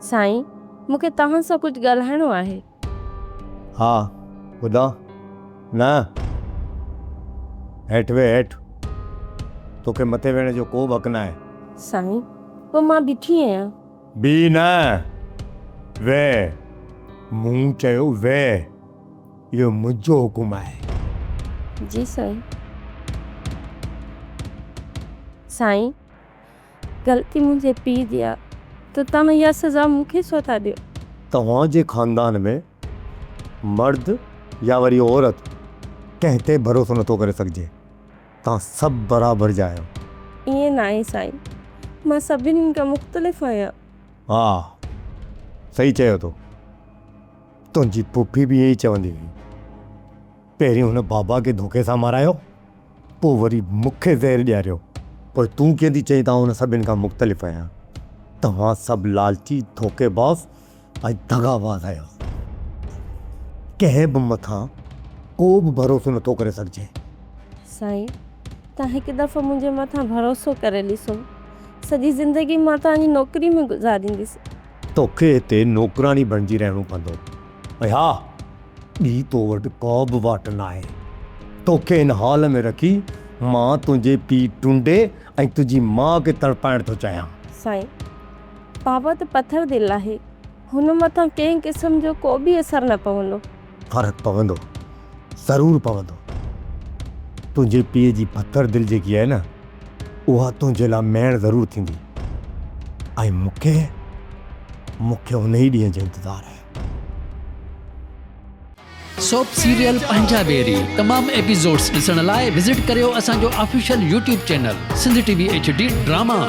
سائين، مون کي توهان سان ڪجهه ڳالهائڻو آهي. ها، ٻڌاء. نه، هيٺ ويهه هيٺ. توکي مٿي ويهڻ جو ڪو به حق ناهي. سائين، پوء مان بيٺي آهيان. بيهه نه، ويهه. مون چيو ويهه. اهو منهنجو حڪم آهي. جي سائين. سائين، غلطي منهنجي پيء جي آ ته توهان اها سزا مون کي ڇو ٿا ڏيو؟ توهان جي خاندان ۾ مرد يا وري عورت ڪنهن تي ڀروسو نٿو ڪري سگهجي. توهان سڀ برابر جا آهيو. ائين ناهي سائين، مان سڀني کان مختلف آهيان. ها، صحيح چيو تو. تنهنجي پڦي به ائين ئي چوندي هئي. پهرين هن بابا کي ڌوڪي سان مارايو، پوء وري مون کي زهر ڏياريو. پوء تون ڪيئن ٿي چئين ته آئون هن سڀن کان مختلف آهيان. توهان سڀ لالچي، ڌوڪيباز ۽ دغاباز آهيو. ڪنهن به مٿان ڪو به ڀروسو نٿو ڪري سگهجي. سائين، توهان هڪ دفعو منهنجي مٿان ڀروسو ڪري ڏسو. سڄي زندگي مان توهان جي نوڪري ۾ گذارينديس. توکي هتي نوڪراڻي بڻجي رهڻو پوندو ۽ ها ٻي تو وٽ ڪا به واٽ ناهي. توکي هن حال ۾ رکي مان تنهنجي پيء ٽنڊي ۽ تنهنجي ماء کي تڙپائڻ ٿو چاهيان. سائين، بابا ته پٿر دل آهي. هن مٿان ڪنهن قسم جو ڪو به اثر نه پوندو. فرق پوندو، ضرور پوندو. تنهنجي پيء جي پٿر دل جيڪي آهي نه، اها تنهنجي لاء ميڻ ضرور ٿيندي ۽ مون کي، مون کي انهي ڏينهن جو انتظار آهي. سوپ سيريل پنهنجا ويري تمام ايپيسوڊس ڏسڻ لاء وزٽ ڪريو اسان جو official YouTube channel Sindh T V H D drama.